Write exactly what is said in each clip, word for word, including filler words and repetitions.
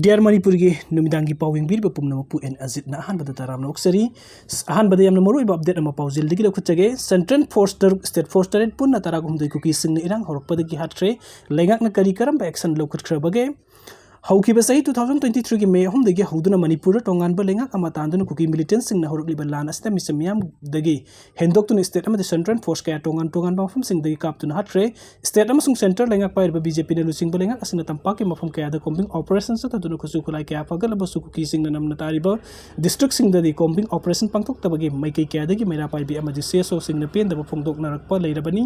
Dear ꯃꯅꯤꯄꯨꯔꯒꯤ ꯅꯨꯃꯤꯗꯥꯡꯒꯤ ꯄꯥꯎ ꯌꯦꯡꯕꯤꯔꯤꯕ ꯄꯨꯝꯅꯃꯛꯄꯨ ꯑꯦꯟ ꯑꯖꯤꯠꯅ ꯑꯍꯥꯟꯕꯗ ꯇꯔꯥꯝꯅ ꯑꯣꯛꯆꯔꯤ꯫ ꯑꯍꯥꯟꯕꯗ ꯌꯥꯝꯅ ꯃꯔꯨꯑꯣꯏꯕ ꯑꯞꯗꯦꯠ ꯑꯃ ꯄꯥꯎꯖꯦꯜꯗꯒꯤ ꯂꯧꯈꯠꯆꯒꯦ꯫ ꯁꯦꯟꯇ꯭ꯔꯦꯜ ꯐꯣꯔꯁ ꯇꯔꯨꯛ, ꯁ꯭ꯇꯦꯠ ꯐꯣꯔꯁ ꯇꯔꯦꯠ ꯄꯨꯟꯅ ꯇꯔꯥꯍꯨꯝꯗꯣꯏ ꯀꯨꯀꯤꯁꯤꯡꯅ ꯏꯔꯥꯡ ꯍꯧꯔꯛꯄꯗꯒꯤ ꯍꯥꯠꯈ꯭ꯔꯦ꯫ ꯂꯩꯉꯥꯛꯅ ꯀꯔꯤ ꯀꯔꯝꯕ action ꯂꯧꯈꯠꯈ꯭ꯔꯕꯒꯦ? ꯍꯧꯈꯤꯕ ꯆꯍꯤ two thousand twenty three ꯒꯤ ꯃꯦ ꯑꯍꯨꯝꯗꯒꯤ ꯍꯧꯗꯨꯅ ꯃꯅꯤꯄꯨꯔꯗ ꯇꯣꯉꯥꯟꯕ ꯂꯩꯉꯥꯛ ꯑꯃ ꯇꯥꯟꯗꯨꯅ ꯀꯨꯀꯤ ꯃꯤꯂꯤꯇꯦꯟꯁꯤꯡꯅ ꯍꯧꯔꯛꯂꯤꯕ ꯂꯥꯟ ꯑꯁꯤꯗ ꯃꯤꯆꯝ ꯃꯤꯌꯥꯝꯗꯒꯤ ꯍꯦꯟꯗꯣꯛꯇꯨꯅ ꯁ꯭ꯇꯦꯠ ꯑꯃꯗꯤ ꯁꯦꯟꯇ꯭ꯔꯦꯜ ꯐꯣꯔꯁ ꯀꯌꯥ ꯇꯣꯉꯥꯟ ꯇꯣꯉꯥꯟꯕ ꯃꯐꯝꯁꯤꯡꯗꯒꯤ ꯀꯥꯞꯇꯨꯅ ꯍꯥꯠꯈ꯭ꯔꯦ꯫ ꯁ꯭ꯇꯦꯠ ꯑꯃꯁꯨꯡ ꯁꯦꯟꯇꯔ ꯂꯩꯉꯥꯛ ꯄꯥꯏꯔꯤꯕ ꯕꯤ ꯖꯦ ꯄꯤꯅ ꯂꯨꯆꯤꯡꯕ ꯂꯩꯉꯥꯛ ꯑꯁꯤꯅ ꯇꯝꯄꯥꯛꯀꯤ ꯃꯐꯝ ꯀꯌꯥꯗ ꯀꯣꯝꯕꯤꯡ ꯑꯣꯄꯔꯦꯁꯟ ꯆꯠꯊꯗꯨꯅ ꯈꯨꯠꯁꯨ ꯈꯨꯠꯂꯥꯏ ꯀꯌꯥ ꯐꯒꯠꯂꯕꯁꯨ ꯀꯨꯀꯤꯁꯤꯡꯅ ꯅꯝꯅ ꯇꯥꯔꯤꯕ ꯗꯤꯁꯇ꯭ꯔꯤꯛꯁꯤꯡꯗꯗꯤ ꯀꯣꯝꯕꯤꯡ ꯑꯣꯄꯔꯦꯁꯟ ꯄꯥꯡꯊꯣꯛꯇꯕꯒꯤ ꯃꯥꯏꯀꯩ ꯀꯌꯥꯗꯒꯤ ꯃꯩꯔꯥ ꯄꯥꯏꯕꯤ ꯑꯃꯗꯤ ꯁꯤ ꯑꯦꯁ ꯑꯣꯁꯤꯡꯅ ꯄꯦꯟꯗꯕ ꯐꯣꯡꯗꯣꯛꯅꯔꯛꯄ ꯂꯩꯔꯕꯅꯤ꯫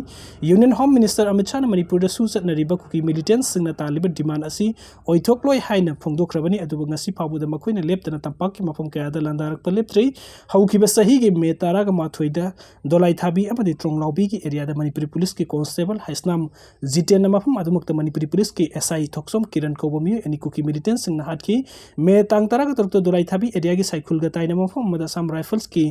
ꯌꯨꯅꯤꯌꯟ ꯍꯣꯝ ꯃꯤꯅꯤꯁꯇꯔ ꯑꯃꯤꯠ ꯁꯥꯍꯅ ꯃꯅꯤꯄꯨꯔꯗ ꯁꯨ ꯆꯠꯅꯔꯤꯕ ꯀꯨꯀꯤ ꯃꯤꯂꯤꯇꯦꯟꯁꯤꯡꯅ ꯇꯥꯜꯂꯤꯕ ꯗꯤꯃꯥꯟ ꯑꯁꯤ ꯑꯣꯏꯊꯣꯛꯂꯣꯏ ꯍꯥꯏꯅ ꯐꯣꯡꯗꯣꯛꯈ꯭ꯔꯕꯅꯤ꯫ ꯑꯗꯨꯕꯨ ꯉꯁꯤ ꯐꯥꯎꯕꯗ ꯃꯈꯣꯏꯅ ꯂꯦꯞꯇꯅ ꯇꯝꯄꯥꯛꯀꯤ ꯃꯐꯝ ꯀꯌꯥꯗ ꯂꯥꯟꯗꯥꯔꯛꯄ ꯂꯦꯞꯇ꯭ꯔꯤ꯫ ꯍꯧꯈꯤꯕ ꯆꯍꯤꯒꯤ ꯃꯦ ꯇꯔꯥꯒ ꯃꯥꯊꯣꯏꯗ ꯗꯣꯂꯥꯏꯊꯥꯕꯤ ꯑꯃꯗꯤ ꯇ꯭ꯔꯣꯡꯂꯥꯎꯕꯤꯒꯤ ꯑꯦꯔꯤꯌꯥꯗ ꯃꯅꯤꯄꯨꯔꯤ ꯄꯨꯂꯤꯁꯀꯤ ꯀꯣꯟꯁꯇꯦꯕꯜ ꯍꯩꯁꯅꯥꯝ ꯖꯤꯇꯦꯟꯅ ꯃꯐꯝ ꯑꯗꯨꯃꯛꯇ ꯃꯅꯤꯄꯨꯔꯤ ꯄꯨꯂꯤꯁꯀꯤ ꯑꯦꯁ ꯑꯥꯏ ꯊꯣꯛꯆꯣꯝ ꯀꯤꯔꯟ ꯀꯧꯕ ꯃꯤꯑꯣꯏ ꯑꯅꯤ ꯀꯨꯀꯤ ꯃꯤꯂꯤꯇꯦꯟꯁꯤꯡꯅ ꯍꯥꯠꯈꯤ꯫ ꯃꯦ ꯇꯥꯡ ꯇꯔꯥꯒ ꯇꯔꯨꯛꯇ ꯗꯣꯂꯥꯏꯊꯥꯕꯤ ꯑꯦꯔꯤꯌꯥꯒꯤ ꯁꯥꯏꯈꯨꯜꯒ ꯇꯥꯏꯅꯕ ꯃꯐꯝ ꯑꯃꯗ ꯑꯁꯥꯝ ꯔꯥꯏꯐꯜꯁꯀꯤ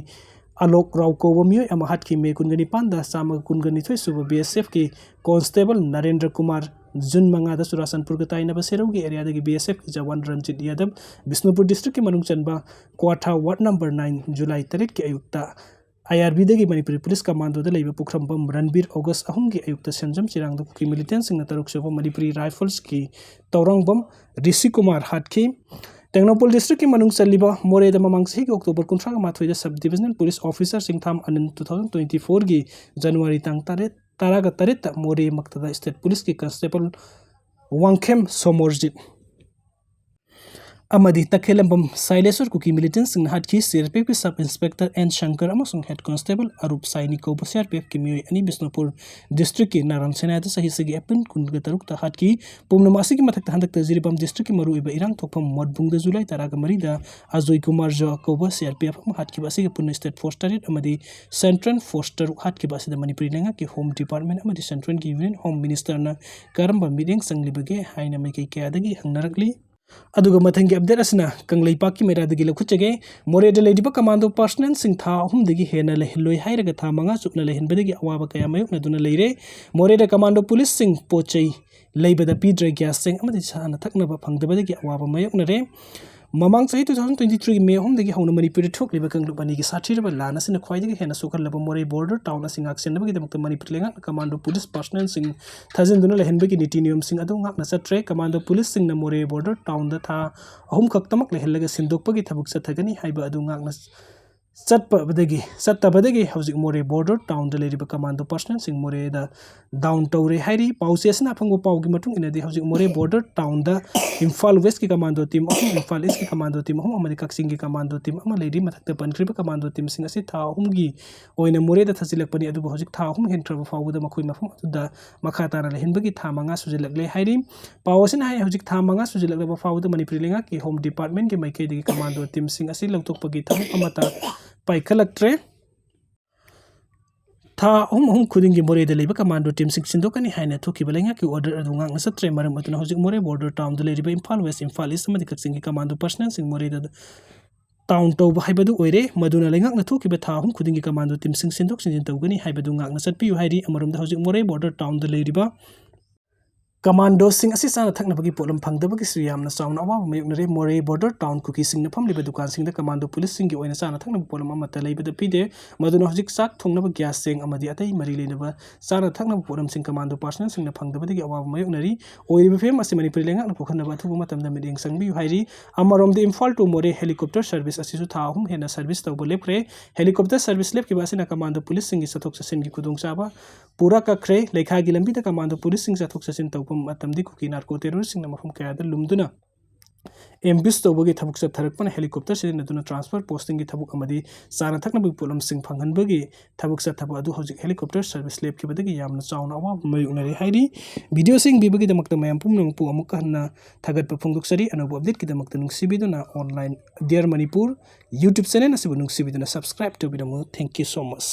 ꯑꯂꯣꯛ ꯔꯥꯎ ꯀꯧꯕ ꯃꯤꯑꯣꯏ ꯑꯃ ꯍꯥꯠꯈꯤ꯫ ꯃꯦ ꯀꯨꯟꯒ ꯅꯤꯄꯥꯟꯗ ꯆꯥꯝꯃꯒ ꯀꯨꯟꯒ ꯅꯤꯊꯣꯏ ꯁꯨꯕ ꯕꯤ ꯑꯦꯁ ꯑꯦꯐꯀꯤ ꯀꯣꯟꯁꯇꯦꯕꯜ ꯅꯔꯦꯟꯗ꯭ꯔ ꯀꯨꯃꯥꯔ, ꯖꯨꯟ ꯃꯉꯥꯗ ꯆꯨꯔꯥꯆꯥꯟꯄꯨꯔꯒ ꯇꯥꯏꯅꯕ ꯁꯦꯔꯧꯒꯤ ꯑꯦꯔꯤꯌꯥꯗꯒꯤ ꯕꯤ ꯑꯦꯁ ꯑꯦꯐꯀꯤ ꯖꯋꯥꯟ ꯔꯟꯖꯤꯠ ꯌꯥꯗꯕ, ꯕꯤꯁꯅꯨꯄꯨꯔ ꯗꯤꯁꯇ꯭ꯔꯤꯛꯀꯤ ꯃꯅꯨꯡ ꯆꯟꯕ ꯀ꯭ꯋꯥꯊꯥ ꯋꯥꯔꯗ ꯅꯝꯕꯔ ꯅꯥꯏꯟ, ꯖꯨꯂꯥꯏ ꯇꯔꯦꯠꯀꯤ ꯑꯌꯨꯛꯇ ꯑꯥꯏ ꯑꯥꯔ ꯕꯤꯗꯒꯤ ꯃꯅꯤꯄꯨꯔꯤ ꯄꯨꯂꯤꯁ ꯀꯃꯥꯟꯗꯣꯗ ꯂꯩꯕ ꯄꯨꯈ꯭ꯔꯝꯕꯝ ꯔꯟꯕꯤꯔ ꯑꯣꯒꯁ ꯑꯍꯨꯝꯒꯤ ꯑꯌꯨꯛꯇ ꯁꯦꯟꯖꯝ ꯆꯤꯔꯥꯡꯗ ꯀꯨꯀꯤ ꯃꯤꯂꯤꯇꯦꯟꯁꯤꯡꯅ ꯇꯔꯨꯛ ꯁꯨꯕ ꯃꯅꯤꯄꯨꯔꯤ ꯔꯥꯏꯐꯜꯁꯀꯤ ꯇꯧꯔꯪꯕꯝ ꯔꯤꯁꯤ ꯀꯨꯃꯥꯔ ꯍꯥꯠꯈꯤ꯫ ꯇꯦꯡꯅꯧꯄꯜ ꯗꯤꯁꯇ꯭ꯔꯤꯛꯀꯤ ꯃꯅꯨꯡ ꯆꯜꯂꯤꯕ ꯃꯣꯔꯦꯗ ꯃꯃꯥꯡ ꯆꯍꯤꯒꯤ ꯑꯣꯛꯇꯣꯕꯔ ꯀꯨꯟꯊ꯭ꯔꯥꯒ ꯃꯥꯊꯣꯏꯗ sub divisional police officer Chingtham Anand two thousand twenty four ꯒꯤ ꯖꯅꯋꯥꯔꯤ ꯇꯥꯡ ꯇꯔꯦꯠ, ꯇꯔꯥꯒ ꯇꯔꯦꯠꯇ ꯃꯣꯔꯦ ꯃꯛꯇꯗ ꯁ꯭ꯇꯦꯠ ꯄꯨꯂꯤꯁꯀꯤ ꯀꯟꯁꯇꯦꯕꯜ ꯋꯥꯡꯈꯦꯝ ꯁꯣꯃꯣꯔꯖꯤꯠ ꯑꯃꯗꯤ ꯇꯈꯦꯂꯝꯕꯝ ꯁꯥꯏꯂꯦꯁꯣꯔ ꯀꯨꯀꯤ ꯃꯤꯂꯤꯇꯦꯟꯁꯤꯡꯅ ꯍꯥꯠꯈꯤ꯫ ꯁꯤ ꯑꯥꯔ ꯄꯤ ꯑꯦꯐꯀꯤ ꯁꯕ ꯏꯟꯁꯄꯦꯛꯇꯔ ꯑꯦꯟ ꯁꯪꯀꯔ ꯑꯃꯁꯨꯡ ꯍꯦꯗ ꯀꯣꯟꯁꯇꯦꯕꯜ ꯑꯔꯨꯞ ꯁꯥꯏꯅꯤ ꯀꯧꯕ ꯁꯤ ꯑꯥꯔ ꯄꯤ ꯑꯦꯐꯀꯤ ꯃꯤꯑꯣꯏ ꯑꯅꯤ ꯕꯤꯁꯅꯨꯄꯨꯔ ꯗꯤꯁꯇ꯭ꯔꯤꯛꯀꯤ ꯅꯥꯔꯥꯟ ꯁꯦꯅꯥꯗ ꯆꯍꯤ ꯑꯁꯤꯒꯤ ꯑꯦꯄ꯭ꯔꯤꯜ ꯀꯨꯟꯒ ꯇꯔꯨꯛꯇ ꯍꯥꯠꯈꯤ꯫ ꯄꯨꯝꯅꯃꯛ ꯑꯁꯤꯒꯤ ꯃꯊꯛꯇ ꯍꯟꯗꯛꯇ ꯖꯤꯔꯤꯕꯥꯝ ꯗꯤꯁꯇ꯭ꯔꯤꯛꯀꯤ ꯃꯔꯨꯑꯣꯏꯕ ꯏꯔꯥꯡ ꯊꯣꯛꯐꯝ ꯃꯣꯠꯕꯨꯡꯗ ꯖꯨꯂꯥꯏ ꯇꯔꯥꯒ ꯃꯔꯤꯗ ꯑꯖꯣꯏ ꯀꯨꯃꯥꯔ ꯖꯣ ꯀꯧꯕ ꯁꯤ ꯑꯥꯔ ꯄꯤ ꯑꯦꯐ ꯑꯃ ꯍꯥꯠꯈꯤꯕ ꯑꯁꯤꯒ ꯄꯨꯟꯅ ꯁ꯭ꯇꯦꯠ ꯐꯣꯔꯁ ꯇꯔꯦꯠ ꯑꯃꯗꯤ ꯁꯦꯟꯇ꯭ꯔꯦꯜ ꯐꯣꯔꯁ ꯇꯔꯨꯛ ꯍꯥꯠꯈꯤꯕ ꯑꯁꯤꯗ ꯃꯅꯤꯄꯨꯔꯤ ꯂꯩꯉꯥꯛꯀꯤ ꯍꯣꯝ ꯗꯤꯄꯥꯔꯠꯃꯦꯟ ꯑꯃꯗꯤ ꯁꯦꯟꯇ꯭ꯔꯦꯜꯒꯤ ꯌꯨꯅꯤꯌꯟ ꯍꯣꯝ ꯃꯤꯅꯤꯁꯇꯔꯅ ꯀꯔꯝꯕ ꯃꯤꯠꯌꯦꯡ ꯆꯪꯂꯤꯕꯒꯦ ꯍꯥꯏꯅ ꯃꯥꯏꯀꯩ ꯀꯌꯥꯗꯒꯤ ꯍꯪꯅꯔꯛꯂꯤ꯫ ꯑꯗꯨꯒ ꯃꯊꯪꯒꯤ ꯑꯞꯗꯦꯠ ꯑꯁꯤꯅ ꯀꯪꯂꯩꯄꯥꯛꯀꯤ ꯃꯩꯔꯥꯗꯒꯤ ꯂꯧꯈꯠꯆꯒꯦ꯫ ꯃꯣꯔꯦꯗ ꯂꯩꯔꯤꯕ ꯀꯃꯥꯟꯗꯣ ꯄꯥꯔꯁꯅꯦꯜꯁꯤꯡ ꯊꯥ ꯑꯍꯨꯝꯗꯒꯤ ꯍꯦꯟꯅ ꯂꯩꯍꯜꯂꯣꯏ ꯍꯥꯏꯔꯒ ꯊꯥ ꯃꯉꯥ ꯆꯨꯞꯅ ꯂꯩꯍꯟꯕꯗꯒꯤ ꯑꯋꯥꯕ ꯀꯌꯥ ꯃꯥꯌꯣꯛꯅꯗꯨꯅ ꯂꯩꯔꯦ꯫ ꯃꯣꯔꯦꯗ ꯀꯃꯥꯟꯗꯣ ꯄꯨꯂꯤꯁꯁꯤꯡ ꯄꯣꯠ ꯆꯩ ꯂꯩꯕꯗ ꯄꯤꯗ꯭ꯔꯦ꯫ ꯒ꯭ꯌꯥꯁ ꯆꯦꯡ ꯑꯃꯗꯤ ꯆꯥꯅ ꯊꯛꯅꯕ ꯐꯪꯗꯕꯗꯒꯤ ꯑꯋꯥꯕ ꯃꯥꯌꯣꯛꯅꯔꯦ꯫ ꯃꯃꯥꯡ ꯆꯍꯤ two thousand twenty three May ꯑꯍꯨꯝꯗꯒꯤ ꯍꯧꯅ ꯃꯅꯤꯄꯨꯔꯗ ꯊꯣꯛꯂꯤꯕ ꯀꯥꯡꯂꯨꯞ ꯑꯅꯤꯒꯤ ꯁꯥꯊꯤꯔꯕ ꯂꯥꯟ ꯑꯁꯤꯅ ꯈ꯭ꯋꯥꯏꯗꯒꯤ ꯍꯦꯟꯅ ꯁꯣꯛꯍꯜꯂꯕ ꯃꯣꯔꯦ border town ꯑꯁꯤ ꯉꯥꯛꯁꯦꯟꯅꯕꯒꯤꯗꯃꯛꯇ ꯃꯅꯤꯄꯨꯔ ꯂꯩꯉꯥꯛꯅ commando police personnelꯁꯤꯡ ꯊꯥꯖꯤꯟꯗꯨꯅ ꯂꯩꯍꯟꯕꯒꯤ ꯅꯤꯇꯤ ꯅꯤꯌꯣꯝꯁꯤꯡ ꯑꯗꯨ ꯉꯥꯛꯅ ꯆꯠꯇ꯭ꯔꯦ꯫ Commando policeꯁꯤꯡꯅ ꯃꯣꯔꯦ border townꯗ ꯊꯥ ꯑꯍꯨꯝ ꯈꯛꯇꯃꯛ ꯂꯩꯍꯜꯂꯒ ꯁꯤꯟꯗꯣꯛꯄꯒꯤ ꯊꯕꯛ ꯆꯠꯊꯒꯅꯤ ꯍꯥꯏꯕ ꯑꯗꯨ ꯉꯥꯛꯅ ꯆꯠꯄꯗꯒꯤ, ꯆꯠꯇꯕꯗꯒꯤ ꯍꯧꯖꯤꯛ ꯃꯣꯔꯦ border townꯗ ꯂꯩꯔꯤꯕ commando personnelꯁꯤꯡ ꯃꯣꯔꯦꯗ down ꯇꯧꯔꯦ ꯍꯥꯏꯔꯤ꯫ ꯄꯥꯎꯆꯦ ꯑꯁꯤꯅ ꯑꯐꯪꯕ ꯄꯥꯎꯒꯤ ꯃꯇꯨꯡ ꯏꯟꯅꯗꯤ, ꯍꯧꯖꯤꯛ ꯃꯣꯔꯦ border townꯗ ꯏꯝꯐꯥꯜ Westꯀꯤ commando team ꯑꯍꯨꯝ, ꯏꯝꯐꯥꯜ Eastꯀꯤ commando team ꯑꯍꯨꯝ ꯑꯃꯗꯤ ꯀꯛꯆꯤꯡꯒꯤ commando team ꯑꯃ ꯂꯩꯔꯤ꯫ ꯃꯊꯛꯇ ꯄꯟꯈ꯭ꯔꯤꯕ commando teamꯁꯤꯡ ꯑꯁꯤ ꯊꯥ ꯑꯍꯨꯝꯒꯤ ꯑꯣꯏꯅ ꯃꯣꯔꯦꯗ ꯊꯥꯖꯤꯜꯂꯛꯄꯅꯤ, ꯑꯗꯨꯕꯨ ꯍꯧꯖꯤꯛ ꯊꯥ ꯑꯍꯨꯝ ꯍꯦꯟꯈ꯭ꯔꯕ ꯐꯥꯎꯕꯗ ꯃꯈꯣꯏ ꯃꯐꯝ ꯑꯗꯨꯗ ꯃꯈꯥ ꯇꯥꯅ ꯂꯩꯍꯟꯕꯒꯤ ꯊꯥ ꯃꯉꯥ ꯁꯨꯖꯤꯜꯂꯛꯂꯦ ꯍꯥꯏꯔꯤ꯫ ꯄꯥꯎ ꯑꯁꯤꯅ ꯍꯥꯏ, ꯍꯧꯖꯤꯛ ꯊꯥ ꯃꯉꯥ ꯁꯨꯖꯤꯜꯂꯛꯂꯕ ꯐꯥꯎꯕꯗ ꯃꯅꯤꯄꯨꯔꯤ ꯂꯩꯉꯥꯛꯀꯤ Home Departmentꯀꯤ ꯃꯥꯏꯀꯩꯗꯒꯤ commando teamꯁꯤꯡ ꯑꯁꯤ ꯂꯧꯊꯣꯛꯄꯒꯤ ꯊꯕꯛ ꯑꯃꯠꯇ ꯄꯥꯏꯈꯠꯂꯛꯇ꯭ꯔꯦ꯫ ꯊꯥ ꯑꯍꯨꯝ ꯑꯍꯨꯝ ꯈꯨꯗꯤꯡꯒꯤ ꯃꯣꯔꯦꯗ ꯂꯩꯕ commando teamꯁꯤꯡ ꯁꯤꯟꯗꯣꯛꯀꯅꯤ ꯍꯥꯏꯅ ꯊꯣꯛꯈꯤꯕ ꯂꯩꯉꯥꯛꯀꯤ order ꯑꯗꯨ ꯉꯥꯛꯅ ꯆꯠꯇ꯭ꯔꯦ꯫ ꯃꯔꯝ ꯑꯗꯨꯅ ꯍꯧꯖꯤꯛ ꯃꯣꯔꯦ border townꯗ ꯂꯩꯔꯤꯕ ꯏꯝꯐꯥꯜ West, ꯏꯝꯐꯥꯜ East ꯑꯃꯗꯤ ꯀꯛꯆꯤꯡꯒꯤ commando personnelꯁꯤꯡ ꯃꯣꯔꯦꯗ down ꯇꯧꯕ ꯍꯥꯏꯕꯗꯨ ꯑꯣꯏꯔꯦ꯫ ꯃꯗꯨꯅ ꯂꯩꯉꯥꯛꯅ ꯊꯣꯛꯈꯤꯕ ꯊꯥ ꯑꯍꯨꯝ ꯈꯨꯗꯤꯡꯒꯤ commando teamꯁꯤꯡ ꯁꯤꯟꯗꯣꯛ ꯁꯤꯟꯖꯤꯟ ꯇꯧꯒꯅꯤ ꯍꯥꯏꯕꯗꯨ ꯉꯥꯛꯅ ꯆꯠꯄꯤꯌꯨ ꯍꯥꯏꯔꯤ꯫ ꯑꯃꯔꯣꯝꯗ ꯍꯧꯖꯤꯛ ꯃꯣꯔꯦ border townꯗ ꯂꯩꯔꯤꯕ commandoꯁꯤꯡ ꯑꯁꯤ ꯆꯥꯅ ꯊꯛꯅꯕꯒꯤ ꯄꯣꯠꯂꯝ ꯐꯪꯗꯕꯒꯤꯁꯨ ꯌꯥꯝꯅ ꯆꯥꯎꯅ ꯑꯋꯥꯕ ꯃꯥꯌꯣꯛꯅꯔꯦ꯫ ꯃꯣꯔꯦ border town ꯀꯨꯀꯤꯁꯤꯡꯅ ꯐꯝꯂꯤꯕ ꯗꯨꯀꯥꯟꯁꯤꯡꯗ commando policeꯁꯤꯡꯒꯤ ꯑꯣꯏꯅ ꯆꯥꯅ ꯊꯛꯅꯕ ꯄꯣꯠꯂꯝ ꯑꯃꯠꯇ ꯂꯩꯕꯗ ꯄꯤꯗꯦ꯫ ꯃꯗꯨꯅ ꯍꯧꯖꯤꯛ ꯆꯥꯛ ꯊꯣꯡꯅꯕ ꯒ꯭ꯌꯥꯁ ꯆꯦꯡ ꯑꯃꯗꯤ ꯑꯇꯩ ꯃꯔꯤ ꯂꯩꯅꯕ ꯆꯥꯅ ꯊꯛꯅꯕ ꯄꯣꯠꯂꯝꯁꯤꯡ commando personnelꯁꯤꯡꯅ ꯐꯪꯗꯕꯗꯒꯤ ꯑꯋꯥꯕ ꯃꯥꯌꯣꯛꯅꯔꯤ꯫ ꯑꯣꯏꯔꯤꯕ ꯐꯤꯕꯝ ꯑꯁꯤ ꯃꯅꯤꯄꯨꯔꯤ ꯂꯩꯉꯥꯛꯅ ꯀꯣꯛꯍꯟꯅꯕ ꯑꯊꯨꯕ ꯃꯇꯝꯗ ꯃꯤꯠꯌꯦꯡ ꯆꯪꯕꯤꯌꯨ ꯍꯥꯏꯔꯤ꯫ ꯑꯃꯔꯣꯝꯗ ꯏꯝꯐꯥꯜ to ꯃꯣꯔꯦ helicopter service ꯑꯁꯤꯁꯨ ꯊꯥ ꯑꯍꯨꯝ ꯍꯦꯟꯅ service ꯇꯧꯕ ꯂꯦꯞꯈ꯭ꯔꯦ꯫ Helicopter service ꯂꯦꯞꯈꯤꯕ ꯑꯁꯤꯅ commando policeꯁꯤꯡꯒꯤ ꯆꯠꯊꯣꯛ ꯆꯠꯁꯤꯟꯒꯤ ꯈꯨꯗꯣꯡꯆꯥꯕ ꯄꯨꯔꯥ ꯀꯛꯈ꯭ꯔꯦ꯫ ꯂꯩꯈꯥꯒꯤ ꯂꯝꯕꯤꯗ commando policeꯁꯤꯡ ꯆꯠꯊꯣꯛ ꯆꯠꯁꯤꯟ ꯇꯧꯕ ꯃꯇꯝꯗꯤ ꯀꯨꯀꯤ narco terroristꯁꯤꯡꯅ ꯃꯐꯝ ꯀꯌꯥꯗ ꯂꯨꯝꯗꯨꯅ ambush ꯇꯧꯕꯒꯤ ꯊꯕꯛ ꯆꯠꯊꯔꯛꯄꯅ helicopter ꯁꯤꯖꯤꯟꯅꯗꯨꯅ transfer postingꯒꯤ ꯊꯕꯛ ꯑꯃꯗꯤ ꯆꯥꯅ ꯊꯛꯅꯕꯒꯤ ꯄꯣꯠꯂꯝꯁꯤꯡ ꯐꯪꯍꯟꯕꯒꯤ ꯊꯕꯛ ꯆꯠꯊꯕ ꯑꯗꯨ ꯍꯧꯖꯤꯛ helicopter service ꯂꯦꯞꯈꯤꯕꯗꯒꯤ ꯌꯥꯝꯅ ꯆꯥꯎꯅ ꯑꯋꯥꯕ ꯃꯥꯌꯣꯛꯅꯔꯦ ꯍꯥꯏꯔꯤ꯫ Videoꯁꯤ ꯌꯦꯡꯕꯤꯕꯒꯤꯗꯃꯛꯇ ꯃꯌꯥꯝ ꯄꯨꯝꯅꯃꯛꯄꯨ ꯑꯃꯨꯛꯀ ꯍꯟꯅ ꯊꯥꯒꯠꯄ ꯐꯣꯡꯗꯣꯛꯆꯔꯤ꯫ ꯑꯅꯧꯕ updateꯀꯤꯗꯃꯛꯇ ꯅꯨꯡꯁꯤꯕꯤꯗꯨꯅ online Dare Manipur YouTube channel ꯑꯁꯤꯕꯨ ꯅꯨꯡꯁꯤꯕꯤꯗꯨꯅ subscribe ꯇꯧꯕꯤꯔꯝꯃꯨ꯫ Thank you so much꯫